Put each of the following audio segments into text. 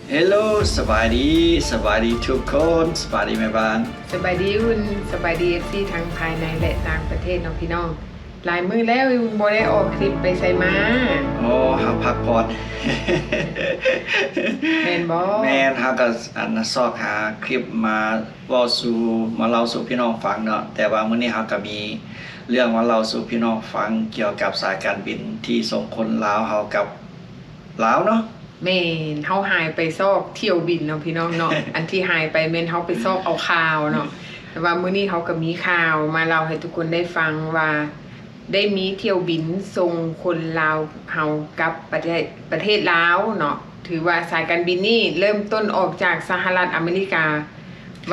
ເຮລໂລ ສະບາຍດີ ສະບາຍດີທຸກຄົນ ສະບາຍດີແມ່ບ້ານ ສະບາຍດີອຸ່ນ ສະບາຍດີເອັຟຊີທັງພາຍໃນ ແລະ ຕ່າງປະເທດເນາະພີ່ນ້ອງ. ຫຼາຍມື້ແລ້ວອຸ່ນບໍ່ໄດ້ອອກຄລິບໄປໃສມາ. ໂອ້ ເຮົາພັກຜ່ອນ. ແມ່ນບໍ່? ແມ່ນ ເຮົາກໍອັນຊອກຫາຄລິບມາເວົ້າສູ່ ມາເລົ່າສູ່ພີ່ນ້ອງຟັງເນາະ. ແຕ່ວ່າມື້ນີ້ເຮົາກໍມີເລື່ອງມາເລົ່າສູ່ພີ່ນ້ອງຟັງ ກ່ຽວກັບສາຍການບິນທີ່ສົ່ງຄົນລາວເຮົາກັບລາວເນາະ. ແມ່ນ ເຮົາຫາຍໄປຊອກຖ້ຽວບິນເນາະພີ່ນ້ອງເນາະ. ອັນທີ່ຫາຍໄປແມ່ນເຮົາໄປຊອກເອົາຂ່າວເນາະ. ແຕ່ວ່າມື້ນີ້ເຮົາກໍມີຂ່າວມາເລົ່າໃຫ້ທຸກຄົນໄດ້ຟັງວ່າ ໄດ້ມີຖ້ຽວບິນສົ່ງຄົນລາວເຮົາກັບປະເທດ ປະເທດລາວເນາະ. ຖືວ່າສາຍການບິນນີ້ເລີ່ມຕົ້ນອອກຈາກສະຫະລັດອາເມລິກາ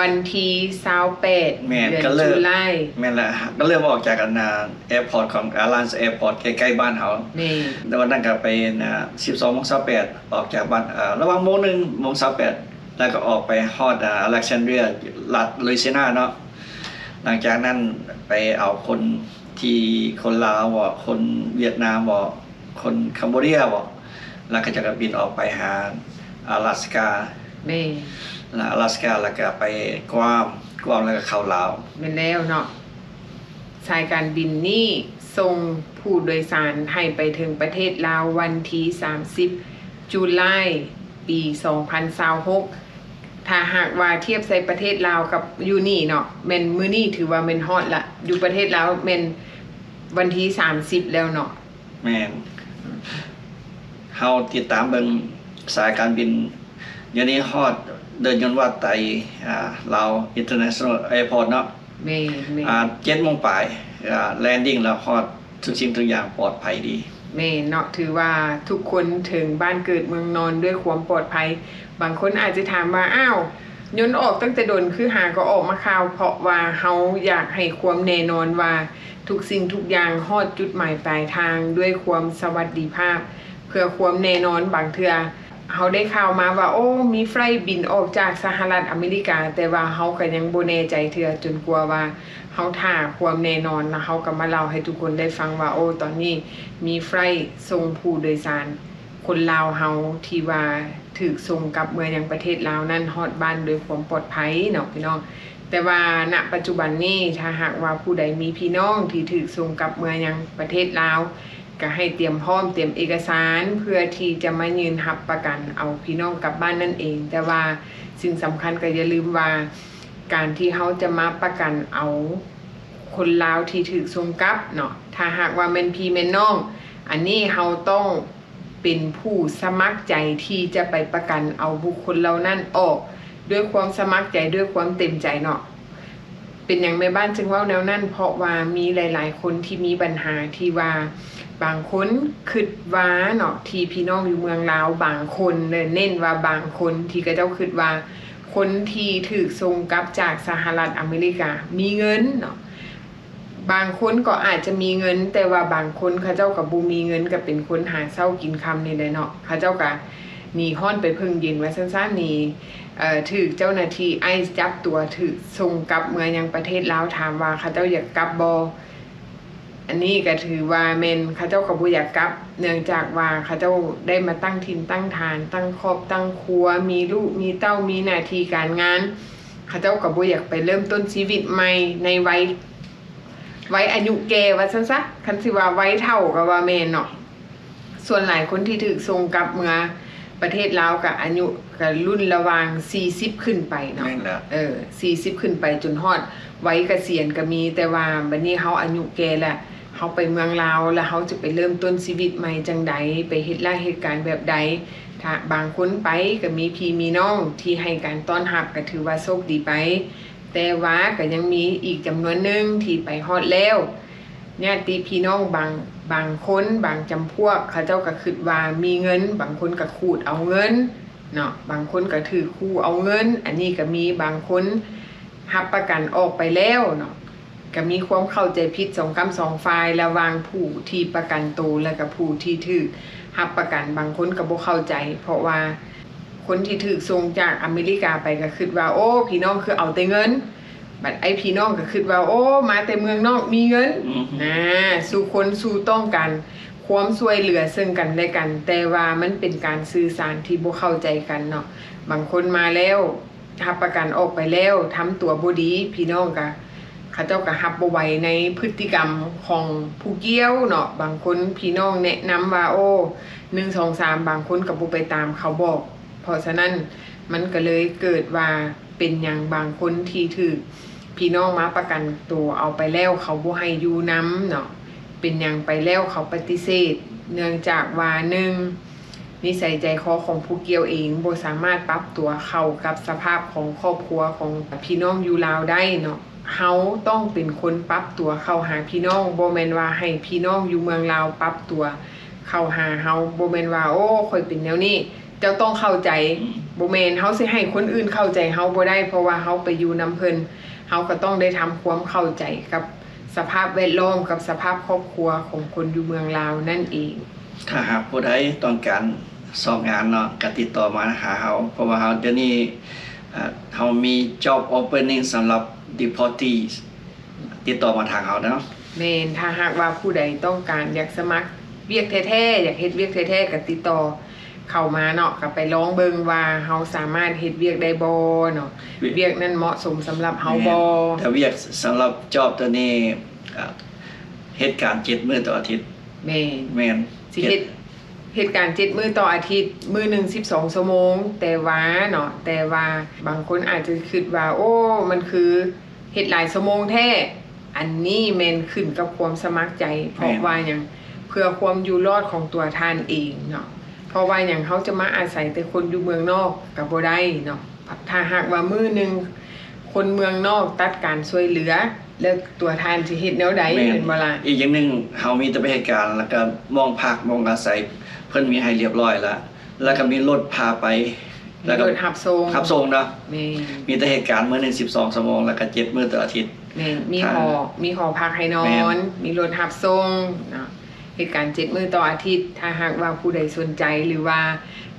ວັນທີຊາວແປດ ແມ່ນ ເດືອນ ກໍເລີ່ມ ຈູລາຍ. ແມ່ນລະ ກໍເລີ່ມອອກຈາກອັນນາ ແອພອດຂອງ ອາລານ ແອພອດ ໃກ້ໆບ້ານເຮົາ. ແມ່ນ ແຕ່ວ່ານັ້ນກໍໄປນາ ສິບສອງໂມງຊາວແປດ ອອກຈາກບ້ານ ເອີ ລະຫວ່າງໂມງໜຶ່ງໂມງຊາວແປດ ແລ້ວກໍອອກໄປຮອດ ອາ ອາເລັກຊານເດຍ ລັດລຸຍຊີນາເນາະ. ຫຼັງຈາກນັ້ນໄປເອົາຄົນທີ່ ຄົນລາວບໍ ຄົນຫວຽດນາມບໍ ຄົນຄຳໂບເດຍບໍ ແລ້ວເຂົາເຈົ້າກໍບິນອອກໄປຫາອາລາສກາ. ແມ່ນ ແລ້ວອາລາສກາ ແລ້ວກໍໄປກວາມ ກວາມແລ້ວກໍເຂົ້າລາວ. ແມ່ນແລ້ວເນາະ. ສາຍການບິນນີ້ສົ່ງຜູ້ໂດຍສານໃຫ້ໄປເຖິງປະເທດລາວວັນທີສາມສິບ ຈູລາຍ ປີສອງພັນຊາວຫົກ. ຖ້າຫາກວ່າທຽບໃສ່ປະເທດລາວກັບຢູ່ນີ້ເນາະ ແມ່ນມື້ນີ້ຖືວ່າແມ່ນຮອດລະ. ຢູ່ປະເທດລາວແມ່ນວັນທີສາມສິບແລ້ວເນາະ. ແມ່ນ ເຮົາຕິດຕາມເບິ່ງສາຍການບິນ ດຽວນີ້ຮອດເດີ່ນຍົນວາດໄຕ ອາ ລາວ International Airport ເນາະ. ແມ່ນໆ ອາ ເຈັດໂມງປາຍ ອາ ແລນດິ້ງແລ້ວ ຮອດທຸກສິ່ງທຸກຢ່າງປອດໄພດີ. ແມ່ນເນາະ ຖືວ່າທຸກຄົນເຖິງບ້ານເກີດເມືອງນອນດ້ວຍຄວາມປອດໄພ. ບາງຄົນອາດຈະຖາມວ່າ ອ້າວ ຍົນອອກຕັ້ງແຕ່ດົນ ຄືຫາກໍອອກມາຂ່າວ? ເພາະວ່າເຮົາຢາກໃຫ້ຄວາມແນ່ນອນວ່າ ທຸກສິ່ງທຸກຢ່າງຮອດຈຸດໝາຍປາຍທາງດ້ວຍຄວາມສະຫວັດດີພາບ. ເພື່ອຄວາມແນ່ນອນ ບາງເທື່ອເຮົາໄດ້ຂ່າວມາວ່າ ໂອ້ ມີໄຟລ໌ບິນອອກຈາກສະຫະລັດອາເມລິກາ ແຕ່ວ່າເຮົາກໍຍັງບໍ່ແນ່ໃຈເທື່ອ ຈົນກວ່າວ່າເຮົາຖ້າຄວາມແນ່ນອນ ແລ້ວເຮົາກໍມາເລົ່າໃຫ້ທຸກຄົນໄດ້ຟັງວ່າ ໂອ້ ຕອນນີ້ມີໄຟລ໌ສົ່ງຜູ້ໂດຍສານ ຄົນລາວເຮົາທີ່ວ່າຖືກສົ່ງກັບເມືອຍັງປະເທດລາວນັ້ນ ຮອດບ້ານດ້ວຍຄວາມປອດໄພເນາະພີ່ນ້ອງ. ແຕ່ວ່ານະປັດຈຸບັນນີ້ ຖ້າຫາກວ່າຜູ້ໃດມີພີ່ນ້ອງທີ່ຖືກສົ່ງກັບເມືອຍັງປະເທດລາວ ກໍໃຫ້ຕຽມພ້ອມຕຽມເອກະສານ ເພື່ອທີ່ຈະມາຍື່ນຮັບປະກັນເອົາພີ່ນ້ອງກັບບ້ານນັ້ນເອງ. ແຕ່ວ່າສິ່ງສຳຄັນກໍຢ່າລືມວ່າ ການທີ່ເຮົາຈະມາປະກັນເອົາຄົນລາວທີ່ຖືກສົ່ງກັບເນາະ ຖ້າຫາກວ່າແມ່ນພີ່ແມ່ນນ້ອງ ອັນນີ້ເຮົາຕ້ອງ ເປັນຜູ້ສະໝັກໃຈທີ່ຈະໄປປະກັນເອົາບຸກຄົນເຫຼົ່ານັ້ນອອກ ດ້ວຍຄວາມສະໝັກໃຈ ດ້ວຍຄວາມເຕັມໃຈເນາະ. ເປັນຫຍັງແມ່ບ້ານຈຶ່ງເວົ້າແນວນັ້ນ? ເພາະວ່າມີຫຼາຍໆຄົນທີ່ມີບັນຫາທີ່ວ່າ ບາງຄົນຄິດວ່າເນາະ ທີ່ພີ່ນ້ອງຢູ່ເມືອງລາວບາງຄົນເດີ ເນັ້ນວ່າບາງຄົນ ທີ່ເຂົາເຈົ້າຄິດວ່າ ຄົນທີ່ຖືກສົ່ງກັບຈາກສະຫະລັດອາເມລິກາມີເງິນເນາະ. ບາງຄົນກໍອາດຈະມີເງິນ ແຕ່ວ່າບາງຄົນເຂົາເຈົ້າກໍບໍ່ມີເງິນ ກໍເປັນຄົນຫາເຊົ້າກິນຄ່ຳນີ້ແຫຼະເນາະ. ເຂົາເຈົ້າກໍໜີຮ້ອນໄປເພິ່ງເຢັນວ່າຊັ້ນຊະ ໜີ ເອີ ຖືກເຈົ້າໜ້າທີ່ໄອສ໌ຈັບຕົວ ຖືກສົ່ງກັບເມືອຍັງປະເທດລາວ. ຖາມວ່າເຂົາເຈົ້າຢາກກັບບໍ່? ອັນນີ້ກໍຖືວ່າແມ່ນເຂົາເຈົ້າກໍບໍ່ຢາກກັບ ເນື່ອງຈາກວ່າເຂົາເຈົ້າໄດ້ມາຕັ້ງຖິ່ນຕັ້ງຖານ ຕັ້ງຄອບຕັ້ງຄົວ ມີລູກມີເຕົ້າ ມີໜ້າທີ່ການງານ ເຂົາເຈົ້າກໍບໍ່ຢາກໄປເລີ່ມຕົ້ນຊີວິດໃໝ່ໃນໄວ ໄວອາຍຸແກ່ວ່າຊັ້ນຊະ ຄັນຊິວ່າໄວເຖົ້າກໍວ່າແມ່ນເນາະ. ສ່ວນຫຼາຍຄົນທີ່ຖືກສົ່ງກັບເມືອປະເທດລາວກໍອາຍຸກໍລຸ້ນລະຫວ່າງສີ່ສິບຂຶ້ນໄປເນາະ ແມ່ນແລ້ວ ເອີ ສີ່ສິບຂຶ້ນໄປຈົນຮອດໄວກະສຽນກໍມີ. ແຕ່ວ່າບັດນີ້ເຮົາອາຍຸແກ່ແລ້ວ ເຮົາໄປເມືອງລາວ ແລ້ວເຮົາຈະໄປເລີ່ມຕົ້ນຊີວິດໃໝ່ຈັ່ງໃດ ໄປເຮັດລາເຮັດການແບບໃດ? ຖ້າບາງຄົນໄປກໍມີພີ່ມີນ້ອງທີ່ໃຫ້ການຕ້ອນຮັບ ກໍຖືວ່າໂຊກດີໄປ. ແຕ່ວ່າກໍຍັງມີອີກຈຳນວນໜຶ່ງທີ່ໄປຮອດແລ້ວ ຍາດຕິພີ່ນ້ອງບາງ ບາງຄົນ ບາງຈຳພວກ ເຂົາເຈົ້າກໍຄິດວ່າມີເງິນ ບາງຄົນກໍຂູດເອົາເງິນເນາະ ບາງຄົນກໍຖືກຂູ່ເອົາເງິນ. ອັນນີ້ກໍມີບາງຄົນຮັບປະກັນອອກໄປແລ້ວເນາະ ກໍມີຄວາມເຂົ້າໃຈຜິດສອງກ້ຳສອງຝ່າຍ ລະຫວ່າງຜູ້ທີ່ປະກັນໂຕ ແລະກະຜູ້ທີ່ຖືກຮັບປະກັນ. ບາງຄົນກໍບໍ່ເຂົ້າໃຈ ເພາະວ່າ ຄົນທີ່ຖືກສົ່ງຈາກອາເມລິກາໄປກໍຄິດວ່າ ໂອ້ ພີ່ນ້ອງຄືເອົາແຕ່ເງິນ ບັດໄອ້ພີ່ນ້ອງກໍຄິດວ່າ ໂອ້ ມາແຕ່ເມືອງນອກມີເງິນ ອືມ ນາ ສູ່ຄົນສູ່ຕ້ອງການຄ ຄວາມຊ່ວຍເຫຼືອເຊິ່ງກັນແລະກັນ, ແຕ່ວ່າມັນເປັນການສື່ສານທີ່ບໍ່ເຂົ້າໃຈກັນເນາະ. ບາງຄົນມາແລ້ວ ຮັບປະກັນອອກໄປແລ້ວ ທຳຕົວບໍ່ດີ, ພີ່ນ້ອງກະ ເຂົາເຈົ້າກະຮັບບໍ່ໄຫວໃນພຶດຕິກຳຂອງຜູ້ກ່ຽວເນາະ. ບາງຄົນພີ່ນ້ອງແນະນຳວ່າ ໂອ້ ໜຶ່ງ ສອງ ສາມ ບາງຄົນກະບໍ່ໄປຕາມເຂົາບອກ. ເພາະສະນັ້ນ ມັນກະເລີຍເກີດວ່າ ເປັນຫຍັງບາງຄົນທີ່ຖືກພີ່ນ້ອງມາປະກັນໂຕເອົາໄປແລ້ວ ເຂົາບໍ່ໃຫ້ຢູ່ນຳເນາະ, ເປັນຫຍັງໄປແລ້ວເຂົາປະຕິເສດ? ເນື່ອງຈາກວ່າ ໜຶ່ງ ນິໄສໃຈຄໍຂອງຜູ້ກ່ຽວເອງບໍ່ສາມາດປັບຕົວເຂົ້າກັບສະພາບຂອງຄອບຄົວຂອງພີ່ນ້ອງຢູ່ລາວໄດ້ເນາະ. ເຮົາຕ້ອງເປັນຄົນປັບຕົວເຂົ້າຫາພີ່ນ້ອງ, ບໍ່ແມ່ນວ່າໃຫ້ພີ່ນ້ອງຢູ່ເມືອງລາວປັບຕົວເຂົ້າຫາເຮົາ. ບໍ່ແມ່ນວ່າ ໂອ້ ຂ້ອຍເປັນແນວນີ້ ເຈົ້າຕ້ອງເຂົ້າໃຈ. ບໍ່ແມ່ນ ເຮົາຊິໃຫ້ຄົນອື່ນເຂົ້າໃຈເຮົາບໍ່ໄດ້, ເພາະວ່າເຮົາໄປຢູ່ນຳເພິ່ນ, ເຮົາກໍຕ້ອງໄດ້ທຳຄວາມເຂົ້າໃຈກັບສະພາບແວດລ້ອມ, ກັບສະພາບຄອບຄົວຂອງຄົນຢູ່ເມືອງລາວນັ້ນເອງ. ຖ້າຫາກຜູ້ໃດຕ້ອງການຊອກງານເນາະ ກໍຕິດຕໍ່ມາຫາເຮົາ, ເພາະວ່າເຮົາ ດຽວນີ້ ເອີ ເຮົາມີ job opening ສຳລັບ deportees ຕິດຕໍ່ມາທາງເຮົາເນາະ. ແມ່ນ, ຖ້າຫາກວ່າຜູ້ໃດຕ້ອງການຢາກສະໝັກວຽກແທ້ໆ, ຢາກເຮັດວຽກແທ້ໆ ກໍຕິດຕໍ່ເຂົ້າມາເນາະ, ກໍໄປລອງເບິ່ງວ່າເຮົາສາມາດເຮັດວຽກໄດ້ບໍ່ເນາະ, ວຽກ ວຽກນັ້ນເໝາະສົມສຳລັບເຮົາບໍ່. ແມ່ນ, ແຕ່ວຽກສຳລັບ job ຕົວນີ້ ກໍເຮັດການເຈັດມື້ຕໍ່ອາທິດ. ແມ່ນ, ແມ່ນ, ຊິເຮັດ ເຮັດການເຈັດມື້ຕໍ່ອາທິດ, ມື້ໜຶ່ງສິບສອງຊົ່ວໂມງ, ແຕ່ວ່າເນາະ, ແຕ່ວ່າບາງຄົນອາດຈະຄິດວ່າ ໂອ້ ມັນຄື ເຮັດຫຼາຍຊົ່ວໂມງແທ້. ອັນນີ້ແມ່ນຂຶ້ນກັບຄວາມສະໝັກໃຈ. ເພາະ ແມ່ນ ວ່າຫຍັງ? ເພື່ອຄວາມຢູ່ລອດຂອງຕົວທ່ານເອງເນາະ. ເພາະວ່າຫຍັງ? ເຮົາຈະມາອາໄສແຕ່ຄົນຢູ່ເມືອງນອກກໍບໍ່ໄດ້ເນາະ. ຖ້າຫາກວ່າມື້ໜຶ່ງຄົນເມືອງນອກຕັດການຊ່ວຍເຫຼືອ ແລ້ວຕົວທ່ານຊິເຮັດແນວໃດ? ແມ່ນ ແມ່ນບໍ່ລະ? ອີກຢ່າງໜຶ່ງ ເຮົາມີແຕ່ໄປເຮັດການ ແລ້ວກໍໝ່ອງພັກໝ່ອງອາໄສ ເພິ່ນມີໃຫ້ລຽບລ້ອຍລະ. ແລ້ວກໍມີລົດພາໄປ ມີ ແລ້ວກໍລົດຮັບສົ່ງ ຮັບສົ່ງເນາະ. ແມ່ນ ມີແຕ່ເຮັດການມື້ໜຶ່ງສິບສອງຊົ່ວໂມງ ແລ້ວກໍເຈັດມື້ຕໍ່ອາທິດ. ແມ່ນ ມີ ຖ້າ ຫໍ ມີຫໍພັກໃຫ້ນອນ. ແມ່ນ ມີລົດຮັບສົ່ງເນາະ, ເຮັດການເຈັດມື້ຕໍ່ອາທິດ. ຖ້າຫາກວ່າຜູ້ໃດສົນໃຈ ຫຼືວ່າ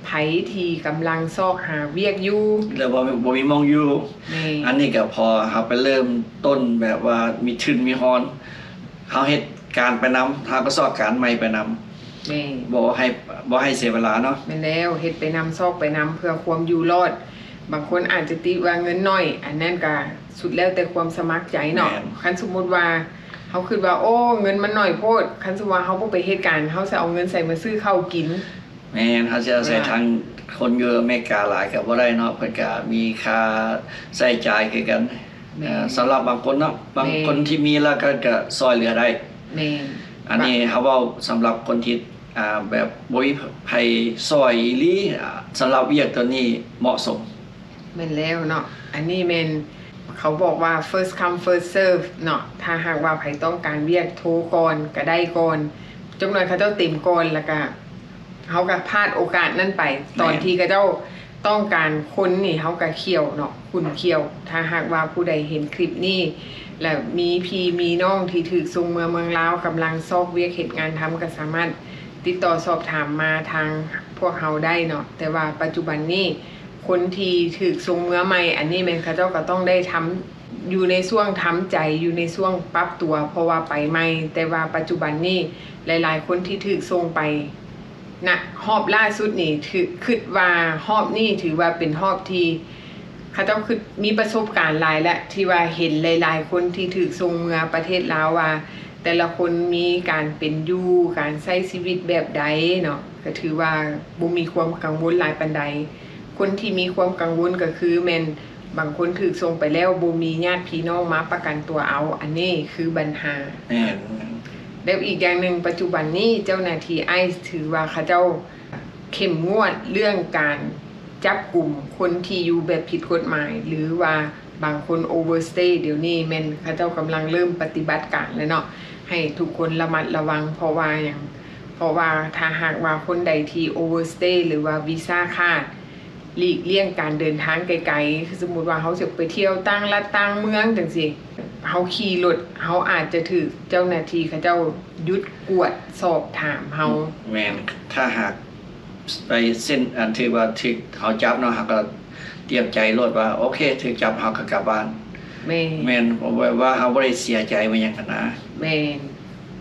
ໃຜທີ່ກຳລັງຊອກຫາວຽກຢູ່ ແລ້ວບໍ່ ບໍ່ມີໝ່ອງຢູ່. ແມ່ນ ອັນນີ້ກໍພໍເຮົາໄປເລີ່ມຕົ້ນແບບວ່າມີທຶນມີຮອນ ເຮົາເຮັດການໄປນຳ ເຮົາກໍຊອກການໃໝ່ໄປນຳ. ແມ່ນ ບໍ່ໃຫ້ ບໍ່ໃຫ້ເສຍເວລາເນາະ. ແມ່ນແລ້ວ ເຮັດໄປນຳ ຊອກໄປນຳ ເພື່ອຄວາມຢູ່ລອດ. ບາງຄົນອາດຈະຕິວ່າເງິນໜ້ອຍ, ອັນນັ້ນກະສຸດແລ້ວແຕ່ຄວາມສະໝັກໃຈເນາະ. ແມ່ນ ຄັນສົມມຸດວ່າເຮົາຄິດວ່າ ໂອ້ ເງິນມັນໜ້ອຍໂພດ, ຄັນສົມມຸດວ່າເຮົາບໍ່ໄປເຮັດການ ເຮົາຊິເອົາເງິນໃສມາຊື້ເຂົ້າກິນ? ແມ່ນ ເຮົາຊິອາໄສ ອ່າ ທາງຄົນຢູ່ອາເມລິກາຫຼາຍກໍບໍ່ໄດ້ເນາະ, ເພິ່ນກໍມີຄ່າໃຊ້ຈ່າຍຄືກັນ. ແມ່ນ ເອີ ສຳລັບບາງຄົນເນາະ ບາງ ແມ່ນ ຄົນທີ່ມີແລ້ວກໍ ກໍຊ່ອຍເຫຼືອໄດ້. ແມ່ນ ອັນນີ້ເຮົາເວົ້າສຳລັບຄົນທີ່ ອ່າ ແບບບໍ່ມີໃຜຊ່ອຍອີ່ຫຼີ ອ່າ ສຳລັບວຽກຕົວນີ້ເໝາະສົມ. ແມ່ນແລ້ວເນາະ, ອັນນີ້ແມ່ນເຂົາບອກວ່າ first come first serve ເນາະ. ຖ້າຫາກວ່າໃຜຕ້ອງການວຽກ ໂທກ່ອນກໍໄດ້ກ່ອນ, ຈັກໜ້ອຍເຂົາເຈົ້າເຕັມກ່ອນ ແລ້ວກໍ ເຮົາກໍພາດໂອກາດນັ້ນໄປ. ແມ່ນ ຕອນທີ່ເຂົາເຈົ້າຕ້ອງການຄົນນີ້ ເຮົາກໍຂ້ຽວເນາະ, ຂຸ້ນຂ້ຽວ. ຖ້າຫາກວ່າຜູ້ໃດເຫັນຄລິບນີ້ ແລ້ວມີພີ່ມີນ້ອງທີ່ຖືກສົ່ງເມືອເມືອງລາວ ກຳລັງຊອກວຽກເຮັດງານທຳ ກໍສາມາດຕິດຕໍ່ສອບຖາມມາທາງພວກເຮົາໄດ້ເນາະ. ແຕ່ວ່າປັດຈຸບັນນີ້ ຄົນທີ່ຖືກສົ່ງເມືອໃໝ່ ອັນນີ້ແມ່ນເຂົາເຈົ້າກໍຕ້ອງໄດ້ທຳ ຢູ່ໃນຊ່ວງທຳໃຈ ຢູ່ໃນຊ່ວງປັບຕົວ ເພາະວ່າໄປໃໝ່. ແຕ່ວ່າປັດຈຸບັນນີ້ ຫຼາຍໆຄົນທີ່ຖືກສົ່ງໄປ ນະ ຮອບລ່າສຸດນີ້ ຖື ຄິດວ່າຮອບນີ້ຖືວ່າເປັນຮອບທີ່ເຂົາເຈົ້າຄິດມີປະສົບການຫຼາຍແລ້ວ ທີ່ວ່າເຫັນຫຼາຍໆຄົນທີ່ຖືກສົ່ງເມືອປະເທດລາວວ່າ ແຕ່ລະຄົນມີການເປັນຢູ່ ການໃຊ້ຊີວິດແບບໃດເນາະ, ກໍຖືວ່າບໍ່ມີຄວາມກັງວົນຫຼາຍປານໃດ. ຄົນທີ່ມີຄວາມກັງວົນກໍຄືແມ່ນບາງຄົນຖືກສົ່ງໄປແລ້ວ ບໍ່ມີຍາດພີ່ນ້ອງມາປະກັນຕົວເອົາ, ອັນນີ້ຄືບັນຫາ. ແມ່ນ. ແລ້ວອີກຢ່າງໜຶ່ງ ປັດຈຸບັນນີ້ເຈົ້າໜ້າທີ່ໄອສ໌ຖືວ່າເຂົາເຈົ້າເຂັ້ມງວດເລື່ອງການຈັບກຸມຄົນທີ່ຢູ່ແບບຜິດກົດໝາຍ ຫຼືວ່າບາງຄົນໂອເວີສະເຕ. ດຽວນີ້ແມ່ນເຂົາເຈົ້າກຳລັງເລີ່ມປະຕິບັດການແລ້ວເນາະ, ໃຫ້ທຸກຄົນລະມັດລະວັງ. ເພາະວ່າຫຍັງ? ເພາະວ່າຖ້າຫາກວ່າຄົນໃດທີ່ໂອເວີສະເຕ ຫຼືວ່າວີຊາຂາດ ຫຼີກລ່ຽງການເດີນທາງໄກໆ, ຄືສົມມຸດວ່າເຮົາຊິໄປທ່ຽວຕ່າງລັດຕ່າງເມືອງຈັ່ງຊີ້, ເຮົາຂີ່ລົດ ເຮົາອາດຈະຖືກເຈົ້າໜ້າທີ່ເຂົາເຈົ້າຢຸດກວດສອບຖາມເຮົາ. ແມ່ນ, ຖ້າຫາກໄປເສັ້ນ ອັນ ຖືວ່າຖືກເຮົາຈັບເນາະ, ເຮົາກໍຕຽມໃຈໂລດວ່າ ໂອເຄ ຖືກຈັບ ເຮົາກໍກັບບ້ານ. ແມ່ນ. ແມ່ນ, ເພາະວ່າເຮົາບໍ່ໄດ້ເສຍໃຈວ່າຫຍັງຫັ້ນນະ. ແມ່ນ.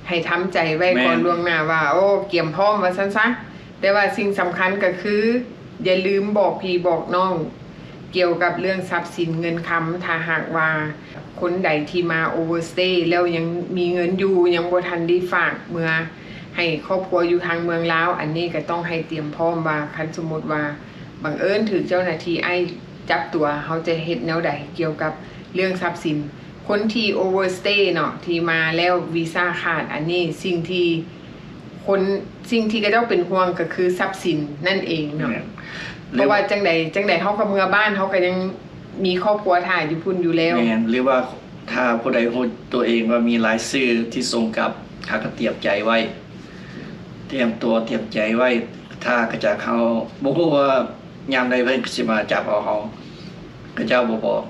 ໃຫ້ທຳໃຈໄວ້ກ່ອນ ແມ່ນ ລ່ວງໜ້າວ່າ ໂອ້ ກຽມພ້ອມວ່າຊັ້ນຊະ. ແຕ່ວ່າສິ່ງສຳຄັນກໍຄື ຢ່າລືມບອກພີ່ບອກນ້ອງ ກ່ຽວກັບເລື່ອງຊັບສິນເງິນຄຳ. ຖ້າຫາກວ່າຄົນໃດທີ່ມາ overstay ແລ້ວຍັງມີເງິນຢູ່ ຍັງບໍ່ທັນໄດ້ຝາກເມືອໃຫ້ຄອບຄົວຢູ່ທາງເມືອງລາວ, ອັນນີ້ກໍຕ້ອງໃຫ້ຕຽມພ້ອມວ່າ ຄັນສົມມຸດວ່າບັງເອີນຖືກເຈົ້າໜ້າທີ່ໄອສ໌ຈັບຕົວ, ເຮົາຈະເຮັດແນວໃດກ່ຽວກັບເລື່ອງຊັບສິນ. ຄົນທີ່ overstay ເນາະ ທີ່ມາແລ້ວວີຊາຂາດ, ອັນນີ້ສິ່ງທີ່ ຄົນ ສິ່ງທີ່ເຂົາເຈົ້າເປັນຫ່ວງກໍຄືຊັບສິນນັ້ນເອງເນາະ. ແມ່ນ. ເພາະວ່າຈັ່ງໃດ ຈັ່ງໃດເຮົາກໍເມືອບ້ານ, ເຮົາກໍຍັງມີຄອບຄົວຖ້າຢູ່ພຸ້ນຢູ່ແລ້ວ. ແມ່ນ. ຫຼືວ່າຖ້າຜູ້ໃດຮູ້ຕົວເອງວ່າມີລາຍຊື່ທີ່ສົ່ງກັບ, ເຮົາກໍຕຽມໃຈໄວ້, ຕຽມຕົວ ຕຽມໃຈໄວ້. ຖ້າກະຈາກເຮົາບໍ່ຮູ້ວ່າຍາມໃດເພິ່ນຊິມາຈັບເອົາເຮົາ, ເຂົາເຈົ້າບໍ່ບອກ.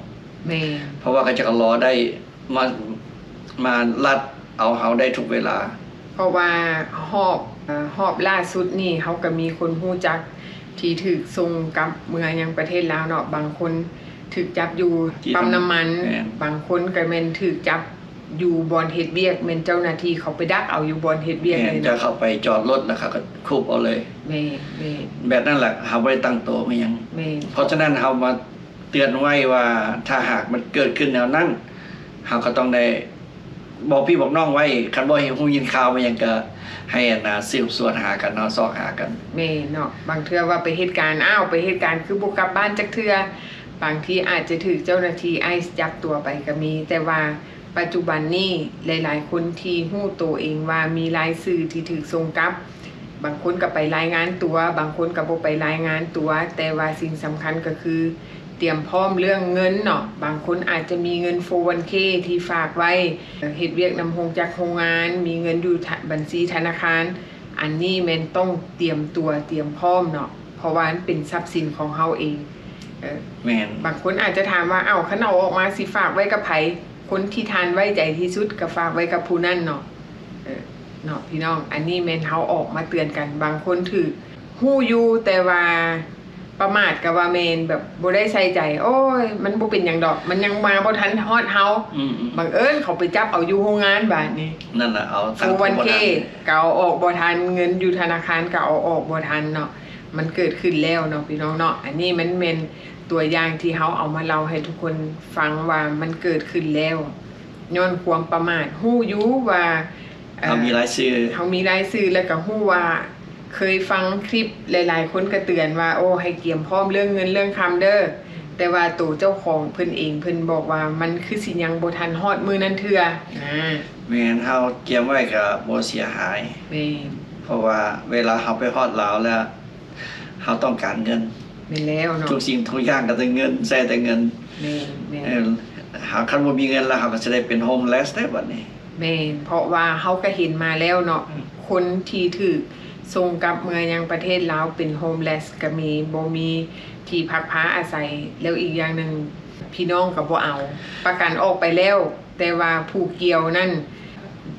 ແມ່ນ. ເພາະວ່າເຂົາເຈົ້າກໍລໍໄດ້ ມາ ມາລັດເອົາເຮົາໄດ້ທຸກເວລາ. ເພາະວ່າຮອບ ເອີ ຮອບລ່າສຸດນີ້ ເຮົາກໍມີຄົນຮູ້ຈັກທີ່ຖືກສົ່ງກັບເມືອຍັງປະເທດລາວເນາະ, ບາງຄົນຖືກຈັບຢູ່ ທີ່ ປ້ຳນ້ຳມັນ, ແມ່ນ. ບາງຄົນກໍແມ່ນຖືກຈັບຢູ່ບ່ອນເຮັດວຽກ, ແມ່ນເຈົ້າໜ້າທີ່ເຂົາໄປດັກເອົາຢູ່ບ່ອນເຮັດວຽກ ແມ່ນ ເລີຍເນາະ. ຈະເຂົ້າໄປຈອດລົດແລ້ວເຂົາກໍຄຸບເອົາເລີຍ. ແມ່ນ ແມ່ນ. ແບບນັ້ນແຫຼະ, ເຮົາບໍ່ໄດ້ຕັ້ງໂຕມາຫຍັງ. ແມ່ນ. ເພາະສະນັ້ນເຮົາມາ ເຕືອນໄວ້ວ່າ ຖ້າຫາກມັນເກີດຂຶ້ນແນວນັ້ນ, ເຮົາກໍຕ້ອງໄດ້ບອກພີ່ບອກນ້ອງໄວ້. ຄັນບໍ່ຮູ້ຍິນຂ່າວມາຫຍັງ ກໍໃຫ້ອັນນ່າ ສືບສວນຫາກັນເນາະ, ຊອກຫາກັນ. ແມ່ນເນາະ. ບາງເທື່ອວ່າໄປເຮັດການ, ອ້າວ ໄປເຮັດການຄືບໍ່ກັບບ້ານຈັກເທື່ອ, ບາງທີອາດຈະຖືກເຈົ້າໜ້າທີ່ໄອສ໌ຈັບຕົວໄປກໍມີ. ແຕ່ວ່າປັດຈຸບັນນີ້ ຫຼາຍໆຄົນທີ່ຮູ້ໂຕເອງວ່າມີລາຍຊື່ທີ່ຖືກສົ່ງກັບ, ບາງຄົນກໍໄປລາຍງານຕົວ, ບາງຄົນກໍບໍ່ໄປລາຍງານຕົວ, ແຕ່ວ່າສິ່ງສຳຄັນກໍຄືຕຽມພ້ອມເລື່ອງເງິນເນາະ. ບາງຄົນອາດຈະມີເງິນ ໂຟວັນເຄ ທີ່ຝາກໄວ້, ເຮັດວຽກນຳໂຮງຈັກໂຮງງານ, ມີເງິນຢູ່ທະ ບັນຊີທະນາຄານ, ອັນນີ້ແມ່ນຕ້ອງຕຽມຕົວ ຕຽມພ້ອມເນາະ, ເພາະວ່າມັນເປັນຊັບສິນຂອງເຮົາເອງ. ເອີ ແມ່ນ. ບາງຄົນອາດຈະຖາມວ່າ ເອົ້າ ຄັນເອົາອອກມາຊິຝາກໄວ້ກັບໃຜ? ຄົນທີ່ທ່ານໄວ້ໃຈທີ່ສຸດກໍຝາກໄວ້ກັບຜູ້ນັ້ນເນາະ. ເອີ ເນາະ ພີ່ນ້ອງ, ອັນນີ້ແມ່ນເຮົາອອກມາເຕືອນກັນ. ບາງຄົນຖືກຮູ້ຢູ່ ແຕ່ວ່າປະໝາດກໍວ່າແມ່ນ, ແບບບໍ່ໄດ້ໃສ່ໃຈ, ໂອ້ຍ ມັນບໍ່ເປັນຫຍັງດອກ, ມັນຍັງມາບໍ່ທັນຮອດເຮົາ. ອືມໆ. ບັງເອີນເຂົາໄປຈັບເອົາຢູ່ໂຮງງານບາດນີ້. ນັ້ນລະ ເອົາ ໂຟວັນເຄ ກໍເອົາອອກບໍ່ທັນ, ເງິນຢູ່ທະນາຄານກໍເອົາອອກບໍ່ທັນເນາະ. ມັນເກີດຂຶ້ນແລ້ວເນາະ ພີ່ນ້ອງເນາະ. ອັນນີ້ມັນແມ່ນຕົວຢ່າງທີ່ເຮົາເອົາມາເລົ່າໃຫ້ທຸກຄົນຟັງວ່າມັນເກີດຂຶ້ນແລ້ວ ຍ້ອນຄວາມປະໝາດ. ຮູ້ຢູ່ວ່າ ເອີ ເຮົາມີລາຍຊື່ ເຮົາມີລາຍຊື່ ແລ້ວກໍຮູ້ວ່າ ເຄີຍຟັງຄລິບ ຫຼາຍໆຄົນກໍເຕືອນວ່າ ໂອ້ ໃຫ້ກຽມພ້ອມເລື່ອງເງິນເລື່ອງຄຳເດີ, ແຕ່ວ່າໂຕເຈົ້າຂອງເພິ່ນເອງ ເພິ່ນບອກວ່າ ມັນຄືຊິຍັງບໍ່ທັນຮອດມື້ນັ້ນເທື່ອ. ອາ ແມ່ນ, ເຮົາກຽມໄວ້ກໍບໍ່ເສຍຫາຍ. ແມ່ນ. ເພາະວ່າເວລາເຮົາໄປຮອດລາວແລ້ວ ເຮົາຕ້ອງການເງິນ. ແມ່ນແລ້ວເນາະ. ທຸກສິ່ງທຸກຢ່າງກໍແຕ່ເງິນ, ໃຊ້ແຕ່ເງິນ. ແມ່ນ, ແມ່ນ. ເອີ ເຮົາ ຄັນບໍ່ມີເງິນແລ້ວ ເຮົາກໍຊິໄດ້ເປັນໂຮມເລສເດ້ບັດນີ້. ແມ່ນ, ເພາະວ່າເຮົາກໍເຫັນມາແລ້ວເນາະ, ອືມ ຄົນທີ່ຖືກສົ່ງກັບເມືອຍັງປະເທດລາວເປັນໂຮມເລສກໍມີ, ບໍ່ມີທີ່ພັກພາອາໄສ. ແລ້ວອີກຢ່າງໜຶ່ງ ພີ່ນ້ອງກໍບໍ່ເອົາ, ປະກັນອອກໄປແລ້ວ, ແຕ່ວ່າຜູ້ກ່ຽວນັ້ນ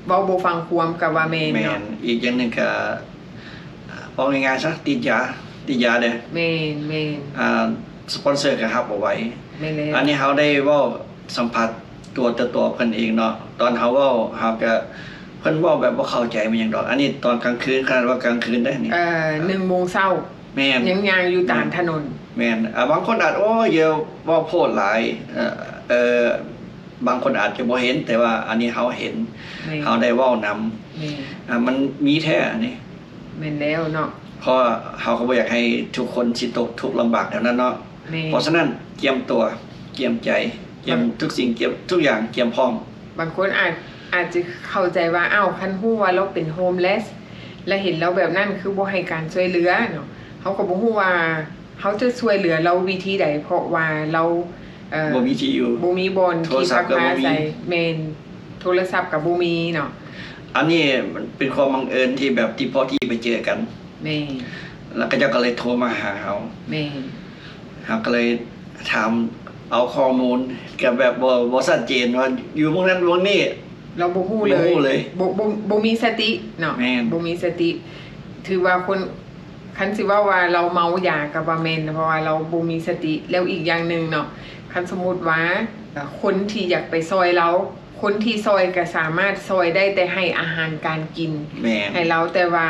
ເວົ້າບໍ່ຟັງຄວາມກໍວ່າແມ່ນເນາະ. ແມ່ນ. ອີກຢ່າງໜຶ່ງກໍ ເວົ້າງ່າຍໆຊະ ຕິດຢາ ຕິດຢາເດ້. ແມ່ນ, ແມ່ນ. ອ່າ ສະປອນເຊີກໍຮັບບໍ່ໄຫວ. ແມ່ນແລ້ວ. ອັນນີ້ເຮົາໄດ້ເວົ້າສຳຜັດຕົວຕໍ່ຕົວເພິ່ນເອງເນາະ, ຕອນເຮົາເວົ້າ ເຮົາກໍ ເພິ່ນເວົ້າແບບບໍ່ເຂົ້າໃຈມັນຫຍັງດອກ. ອັນນີ້ຕອນກາງຄືນ, ຂະໜາດວ່າກາງຄືນເດ້ນີ້ ເອີ ໜຶ່ງໂມງເຊົ້າ. ແມ່ນ. ຍັງຍ່າງຢູ່ຕາມຖະໜົນ. ແມ່ນ. ອ່າ ບາງຄົນອາດ ໂອ້ຍ ຢ່າເວົ້າໂພດຫຼາຍ, ເອີ ເອີ ບາງຄົນອາດຈະບໍ່ເຫັນ, ແຕ່ວ່າອັນນີ້ເຮົາເຫັນ. ແມ່ນ. ເຮົາໄດ້ເວົ້ານຳ. ແມ່ນ. ອ່າ ມັນມີແທ້ອັນນີ້. ແມ່ນແລ້ວເນາະ. ເພາະເຮົາກໍບໍ່ຢາກໃຫ້ທຸກຄົນຊິຕົກທຸກລຳບາກແນວນັ້ນເນາະ. ແມ່ນ. ເພາະສະນັ້ນ ກຽມຕົວ ກຽມໃຈ ກຽມ ບາງ ທຸກສິ່ງ ກຽມທຸກຢ່າງ ກຽມພ້ອມ. ບາງຄົນອາດ ອາດຈະເຂົ້າໃຈວ່າ ອ້າວ ຄັນຮູ້ວ່າລາວເປັນໂຮມເລສ ແລະ ເຫັນລາວແບບນັ້ນ ຄືບໍ່ໃຫ້ການຊ່ວຍເຫຼືອເນາະ? ເຮົາກໍບໍ່ຮູ້ວ່າເຮົາຈະຊ່ວຍເຫຼືອລາວວິທີໃດ ເພາະວ່າລາວ ເອີ ບໍ່ມີທີ່ຢູ່ ບໍ່ມີບ່ອນທີ່ພັກພາອາໄສ. ໂທລະສັບກໍບໍ່ມີ. ແມ່ນ. ໂທລະສັບກໍບໍ່ມີເນາະ. ອັນນີ້ມັນເປັນຄວາມບັງເອີນທີ່ແບບທີ່ພໍດີໄປເຈີກັນ. ແມ່ນ. ແລ້ວເຂົາເຈົ້າກໍເລີຍໂທມາຫາເຮົາ. ແມ່ນ. ເຮົາກໍເລີຍຖາມເອົາຂໍ້ມູນ ກໍແບບບໍ່ ບໍ່ຊັດເຈນວ່າຢູ່ເມືອງນັ້ນເມືອງນີ້. ລາວບໍ່ຮູ້ເລີຍ. ບໍ່ຮູ້ເລີຍ. ບໍ່ ບໍ່ ບໍ່ມີສະຕິເນາະ. ແມ່ນ. ບໍ່ມີສະຕິ. ຖືວ່າຄົນ ຄັນຊິເວົ້າວ່າລາວເມົາຢາກໍບໍ່ແມ່ນ, ເພາະວ່າລາວບໍ່ມີສະຕິ. ແລ້ວອີກຢ່າງໜຶ່ງເນາະ, ຄັນສົມມຸດວ່າ ເອີ ຄົນທີ່ຢາກໄປຊ່ອຍລາວ, ຄົນທີ່ຊ່ອຍກໍສາມາດຊ່ອຍໄດ້ ແຕ່ໃຫ້ອາຫານການກິນ ແມ່ນ ໃຫ້ລາວ ແຕ່ວ່າ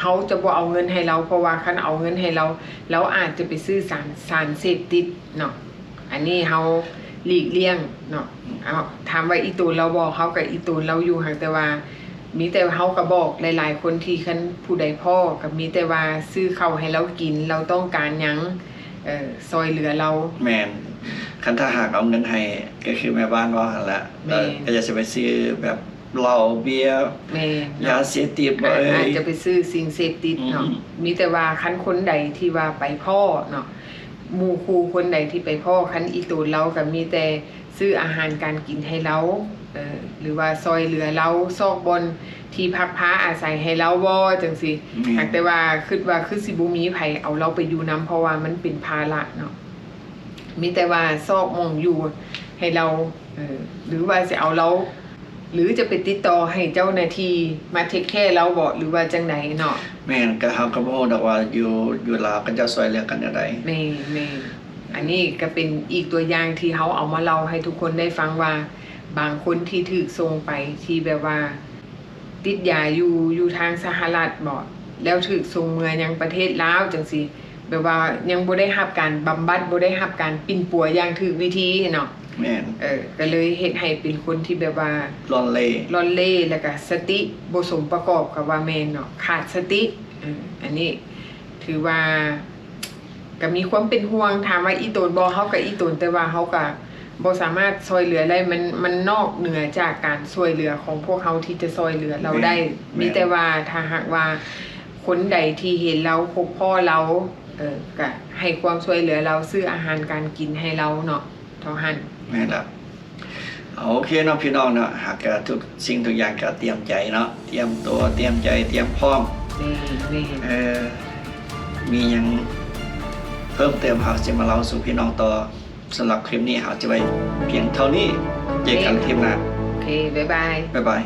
ເຮົາຈະບໍ່ເອົາເງິນໃຫ້ລາວ ເພາະວ່າຄັນເອົາເງິນໃຫ້ລາວ ລາວອາດຈະໄປຊື້ສານ ສານເສບຕິດເນາະ. ອັນນີ້ເຮົາຫຼີກລ່ຽງເນາະ. ເອົາ ຖາມວ່າອີ່ຕົນລາວບໍ່? ເຮົາກໍອີ່ຕົນລາວຢູ່ ຫາກແຕ່ວ່າມີແຕ່ເຮົາກໍບອກຫຼາຍໆຄົນທີ່ຄັນຜູ້ໃດພໍ້ ກໍມີແຕ່ວ່າຊື້ເຂົ້າໃຫ້ລາວກິນ ລາວຕ້ອງການຫຍັງ ເອີ ຊ່ອຍເຫຼືອລາວ. ແມ່ນ ຄັນຖ້າຫາກເອົາເງິນໃຫ້ ກໍຄືແມ່ບ້ານເວົ້າຫັ້ນແຫຼະ ແມ່ນ ກໍຢາກຊິໄປຊື້ແບບເຫຼົ້າເບຍ ແມ່ນເນາະ ຢາເສບຕິດບໍ່ເອີຍ ອາດຈະໄປຊື້ສິ່ງເສບຕິດເນາະ. ອືມ ມີແຕ່ວ່າຄັນຄົນໃດທີ່ວ່າໄປພໍ້ເນາະ ໝູ່ຄູ່ຄົນໃດທີ່ໄປພໍ້ ຄັນອີ່ຕົນລາວກໍມີແຕ່ຊື້ອາຫານການກິນໃຫ້ລາວ ເອີ ຫຼືວ່າຊ່ອຍເຫຼືອລາວ ຊອກບ່ອນທີ່ພັກພາອາໄສໃຫ້ລາວບໍ່ ຈັ່ງຊີ້. ແມ່ນ ຫາກແຕ່ວ່າຄິດວ່າຄືຊິບໍ່ມີໃຜເອົາລາວໄປຢູ່ນຳ ເພາະວ່າມັນເປັນພາລະເນາະ. ມີແຕ່ວ່າຊອກໝ່ອງຢູ່ໃຫ້ລາວ ເອີ ຫຼືວ່າຊິເອົາລາວ ຫຼືຈະໄປຕິດຕໍ່ໃຫ້ເຈົ້າໜ້າທີ່ມາເທກແຄລາວບໍ ຫຼືວ່າຈັ່ງໃດເນາະ. ແມ່ນ ກໍເຮົາກໍບໍ່ຮູ້ດອກວ່າຢູ່ ຢູ່ລາວເຂົາເຈົ້າຊ່ວຍເຫຼືອກັນແນວໃດ. ແມ່ນ ແມ່ນ ອັນນີ້ກໍເປັນອີກຕົວຢ່າງທີ່ເຮົາເອົາມາເລົ່າໃຫ້ທຸກຄົນໄດ້ຟັງວ່າ ບາງຄົນທີ່ຖືກສົ່ງໄປ ທີ່ແບບວ່າ ຕິດຢາຢູ່ ຢູ່ທາງສະຫະລັດບໍ ແລ້ວຖືກສົ່ງເມືອຍັງປະເທດລາວຈັ່ງຊີ້ ແບບວ່າຍັງບໍ່ໄດ້ຮັບການບຳບັດ ບໍ່ໄດ້ຮັບການປິ່ນປົວຢ່າງຖືກວິທີເນາະ. ແມ່ນ ເອີ ກໍເລີຍເຮັດໃຫ້ເປັນຄົນທີ່ແບບວ່າລ່ອນເລ່ ລ່ອນເລ່ ແລ້ວກໍສະຕິບໍ່ສົມປະກອບ ກໍວ່າແມ່ນເນາະ ຂາດສະຕິ. ເອີ ອັນນີ້ຖືວ່າ ກໍມີຄວາມເປັນຫ່ວງ ຖາມວ່າອີ່ຕົນບໍ່? ເຮົາກໍອີ່ຕົນ ແຕ່ວ່າເຮົາກໍບໍ່ສາມາດຊ່ວຍເຫຼືອໄດ້ ມັນ ມັນນອກເໜືອຈາກການຊ່ວຍເຫຼືອຂອງພວກເຮົາທີ່ຈະຊ່ວຍເຫຼືອລາວໄດ້. ແມ່ນ ມີແຕ່ວ່າຖ້າຫາກວ່າຄົນໃດທີ່ເຫັນລາວ ພົບພໍ້ລາວ ເອີ ກໍໃຫ້ຄວາມຊ່ວຍເຫຼືອລາວ ຊື້ອາຫານການກິນໃຫ້ລາວເນາະ ເທົ່ານັ້ນ. ແມ່ນລະ. ໂອເຄເນາະ ພີ່ນ້ອງເນາະ ຫາກກະທຸກສິ່ງທຸກຢ່າງກະຕຽມໃຈເນາະ ຕຽມຕົວ ຕຽມໃຈ ຕຽມພ້ອມ. ແມ່ນ ແມ່ນ ເອີ ມີຫຍັງເພີ່ມເຕີມ ເຮົາຊິມາເລົ່າສູ່ພີ່ນ້ອງຕໍ່. ສຳລັບຄລິບນີ້ ເຮົາຈະໄວ້ພຽງເທົ່ານີ້. ເຈີກັນຄລິບໜ້າ. ໂອເຄ ບາຍບາຍ ບາຍບາຍ.